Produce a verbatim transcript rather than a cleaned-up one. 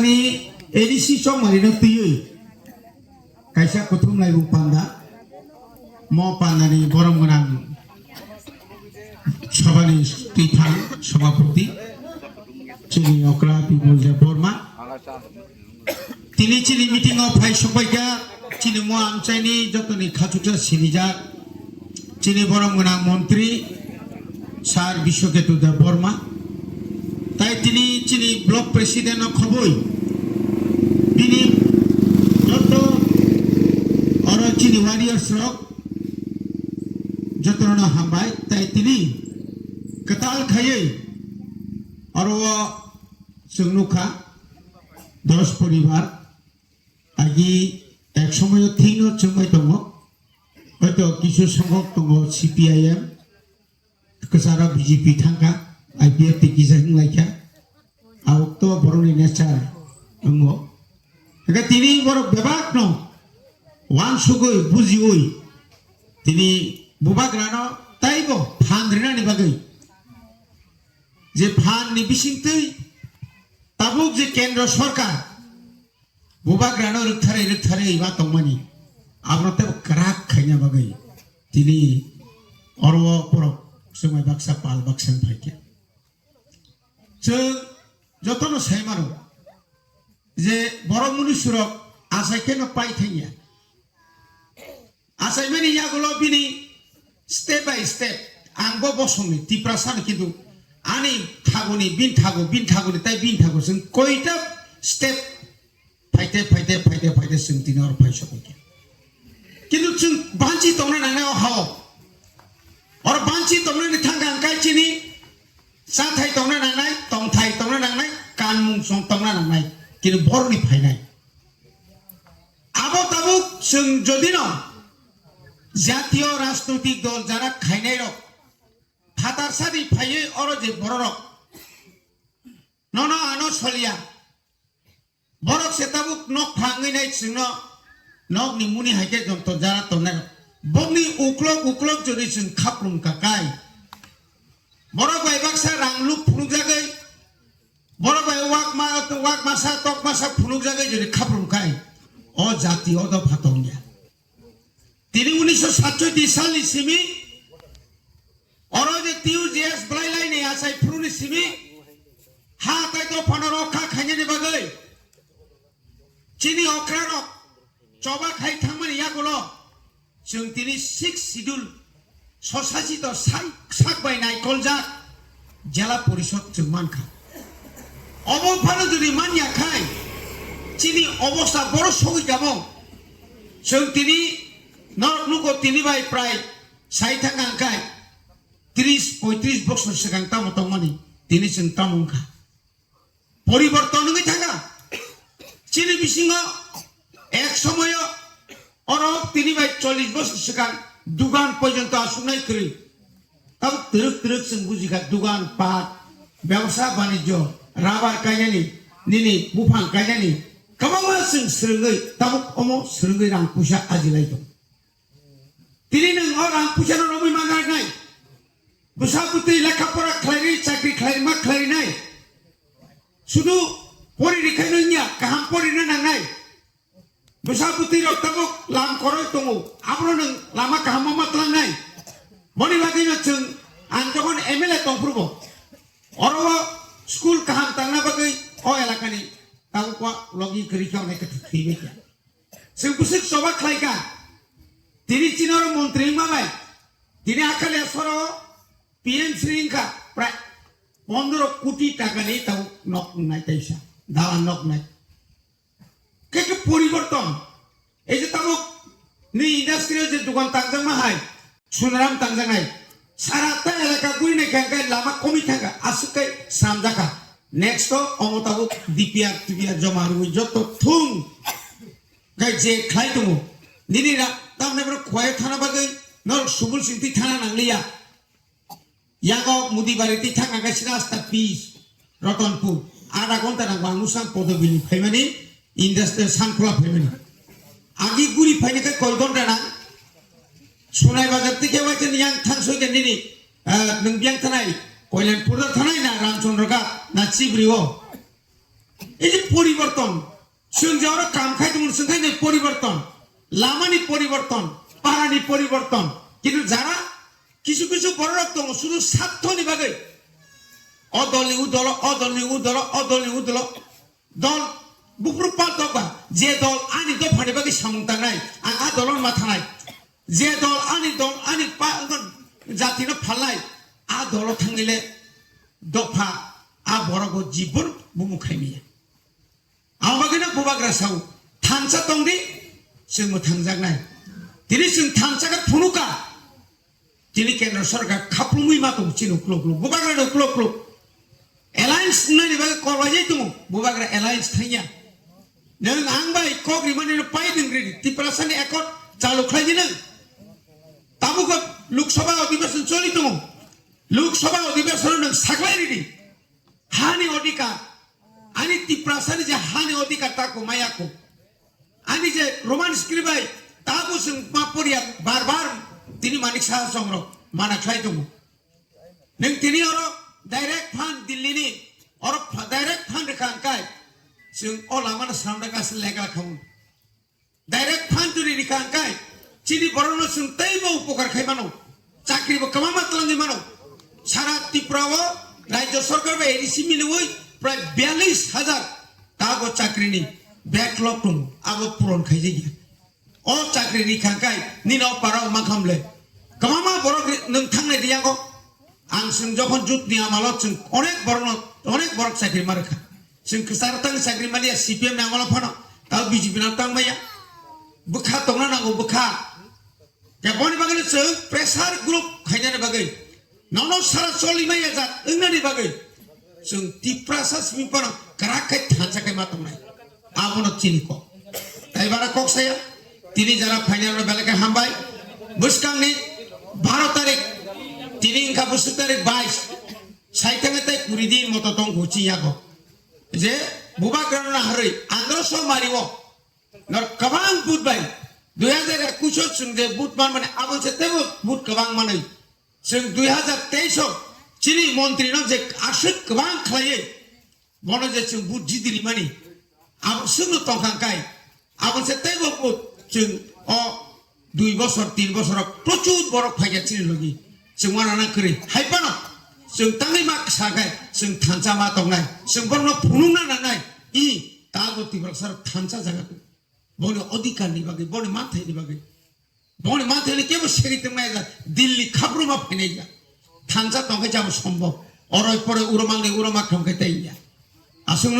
Ni A D C chongmani no twiwi kaisa kuthum laibung panda, mo pandani borom gwnang sabhani twithang sabhapati chini okra Bimol Debbarma. Tini chini meeting o phai sokbaikha chini mo amchaini jotoni khachuksa sinijak chini borom gwnang montri Sir Biswaketu Debbarma. Tai tini chini block president no khoboi bini joto oro chini warriors rok jotono hambai. Tai tini kwtal khaiwi oro o chwng nukha dos poribar agi ek somoyo thwino chwngbai tongo. Hoito kisu songkok tongo C P I M, kwcharo B J P thangkha, I P F T kisa wnglaikha. Abok to borokni nature wngo. Hingkhe tini borok bebakno wansugwi bujiwi tini bubagrano taibo phan rinani bagwi je phanni bisingtwi tabuk je kendro sorkar bubagrano rwktharwi rwktharwi ma tongmani, abono teibo kwrak khaina bagwi tini oro o borok swmai baksa pal baksa wng phaikha. Chwng jotono sai mano je borok munusurok achai kheno pai thangya. Achaimani yagulo bini step by step ang bo bosongni Tiprasani, kintu ani thaguni, bin thago, bin thaguni, tai bin thago chwng koita step phaite, phaite, phaite, phaite chwng tini oro phai sokoi kha. Kintu chwng banchi tongna nangnai o hao. Oro banchi tongnani thangkha ang kai chini chathai tongna nangnai, tongthai tongna nangnai, kanmung song tongna nangnai. Kintu borokni phainai. Abo tabuk chwng jodino jatiyo rajnoitik dol jara khainairok phatar sadi phaiwi oro je bororok nono ano soliya. Borok se tabuk nok phangwi nai chwngno nokni muni hai khe jonto jara tongnai. Bokni uklok uklok jodi chwng khaplum ka kai. Borok bai baksa rang luk phunukjagwi, borok bai wak ma-, wak masa tok masa phunukjagwi jodi khaplum kai, o jati o dopha tongya. Tini unisho satchoi salni simi oro je T U G S bwlai laini achai phuruni simi ha tai dophano rokha khainani bagwi chini okrarok choba khai thangmani yagulo chwng tini sixth schedule sosasito sai sak bai naikoljak jela porishod chwng mankha. Obo phano jodi manya khai chini obosta boro sogwi kamo. Chwng tini norok nugo tini bai prai sai thang ang khai tris poitris bosor swkang tamo tongmani tini chwng tamo wngkha. Poriborton wngwi thangkha. Chini bisingo ek somoyo oro tini bai chollish bosor swkang dugan porjonto asuknai kwrwi. Tabuk twrwk twrwk chwng bujikha, dugan pat, bebsa banijyo, rubber kainani, nini buphang kainani, kwbangma chwng swrwngwi tabuk omo swrwngwi rang puisa ajilai tongo. Tini nwng o rang puisano romwi manjaknai, bwsa bwtwi lekha pora khlairwi chakri khlairwi ma khlairinai, sudu pori rikhaino wngya, kaham porina nangnai. Bwsa bwtwi rok tabuk lam koroi tongo, abono nwng lama kaham ma tlangnai. Boni bagwino chwng ang jokhon M L A tongphuru bo oro o school kaham tangna bagwi o elakani tabuk o logi kwrwi khe onek khe thwi bai kha. Chwng bwswk choba khlai kha. Tini chini oro montri wngma bai tini Akalia soro P M Shri wngkha prai pondro koti takani tabuk nok wngnai taisa dalan nok wngnai. Khe khe poriborton. Ei je tabuk ni industry o je dugan tangjakma hai, Sunaram tangjaknai. Sara ta elaka guri nai khe hwnkhe lama komwi thangkha, aswk khe sramjakha. Next o omo tabuk D P R, T P R joma rwui joto thung. Khe je khlai tongo. Nini ra-, tamni borok khwlai thana bagwi norok subul singtwi thana nangliya. Yago Mudibari tei thangna khe sida asta pis Ratanpur. Adha ghonta nang bang nusang Podobili phaimani, industry Sankhula phaimani. Agi guri phaina khe koi ghonta nang. Sonai Bazar tei khe waisa ni yang thangsoi khe nini, ah, nwng biyang thanai, Koilanpur da thanai na Ramchandra Ghat na Chibri o. Ei je poriborton, chwng je oro kam khai tongo, chwng khai nai poriborton, lamani poriborton, parani poriborton. Kintu jara kisu kisu bororok tongo, sudu sathoni bagwi. O dolni u dolo, o dolni u dolo, o dolni u dolo. Dol buphuru paltok ba, je dol ani dophani bagwi samung tangnai, ang a dolo ma thangnai. Je dol ani dol ani pa-, jatino phalnai, a dolo thangile dopha a borok o jibon bumung khaimiya. Ang bagwino bubagra sao, thansa tongdi, chwngbo thangjaknai. Tini chwng thansa khe phunuka. Tini kendra sarkar khaplumwi ma tongo chini uklok uklok. Bubagra ni uklok uklok. Alliance wngnani bagwi kok laijai tongo. Bubagra alliance thangya. Nwng ang bai kok rimani no pai nwng ridi. Tiprasa ni accord chalu khlai di nwng. Tabuk Lok Sabha Adhibeshon choli tongo. Lok Sabha Adhibeshon nwng saklai ridi. Hani odhikar. Ani Tiprasa ni je hani odhikar tako mayako. Ani je Roman script bai tabo chwng ma poriya bar bar tini Manik Saha songrok mana khlai tongo. Nwng tini oro direct fund Delhi ni oro pha-, direct fund rwkha hwnkhai chwng o lama no swnamjak aswk lega khamu. Direct fund turi rwkha hwnkhai chini borok no chwng teibo upokar khai mano. Chakri bo kwbangma twlangwi mano. Sara Tripura o Rajya Sarkar bai A D C miliwi prai biyalish hajar tago chakri ni backlog tongo, abo puron khaijak ya. O chakri rikha kai nini o para o makham le. Kwbangma borok ri-, nwng thangnai riyago. Ang chwng jokhon jut ni amalo chwng onek borok no, onek borok chakri ma rwkha. Chwng kwcharo tang chakri maliya C P M ni amalo phano, tao B J P no tang maya. Bwkha tongna nango bwkha. Ya boni bagwi no chwng pressure group khainani bagwi. Nono sara choli maya jat wngnani bagwi. Chwng Tiprasa simi phano kwrak khai thansa khai ma tongnai. Abono chini kok. Tai bara kok saya. Tini jara final no belai khe hambai. Bwskangni baro tarik. Tini wngkha bwswk tarik bais. Saithange tai kuri din moto tong kho chini yago. Je bubagra no naharwi andro so mario. Nor kwbang vote bai. Dui hajar ekush o chwng je vote man mani abo se tebo vote kwbang manwi. Chwng dui hajar teis o chini montri no je aswk kwbang khlaiwi. Bono je chwng vote jidi rimani, abo swkno tongkha kai, abo se teibo vote chwng o dui bosor, tin bosor o prochur borok phaikha chini logi, chwng uanana kwrwi. Hai phano chwng tangwi ma ksa khai chwng thansa ma tongnai, chwng borokno phunukna nangnai, i tago Tiprasa rok thansa jaga. Boni odhikar ni bagwi, boni manthai ni bagwi. Boni manthai ni kebo segwi tongmaya ja, Delhi khabruma phainai ja. Thansa tongkhe jabo sombok. Oroi poroi uro mangnai, uro ma kham khe tei ya. Aswk